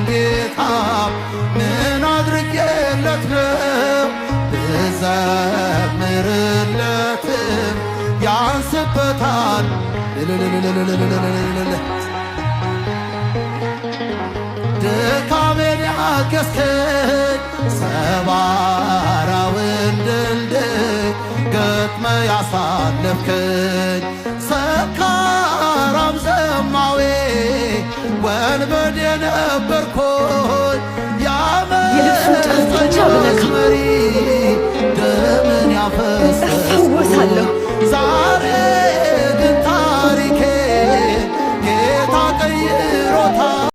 ጌታ ምን አድርጌለት ነው ብዘምርለትም ያንስበታል። ድካሜን ያገዝከኝ፣ ሰባራውን ድልድይ ገጥመ ያሳለፍከኝ፣ ሰካራም ዘማዌ ወንበዴ ነበርኩኝ፣ የልብሱን ጫፍ ብቻ የአመፀኞች ብነካ መሪ ደምን እፈወሳለሁ። ያፈሰስኩኝ ዛሬ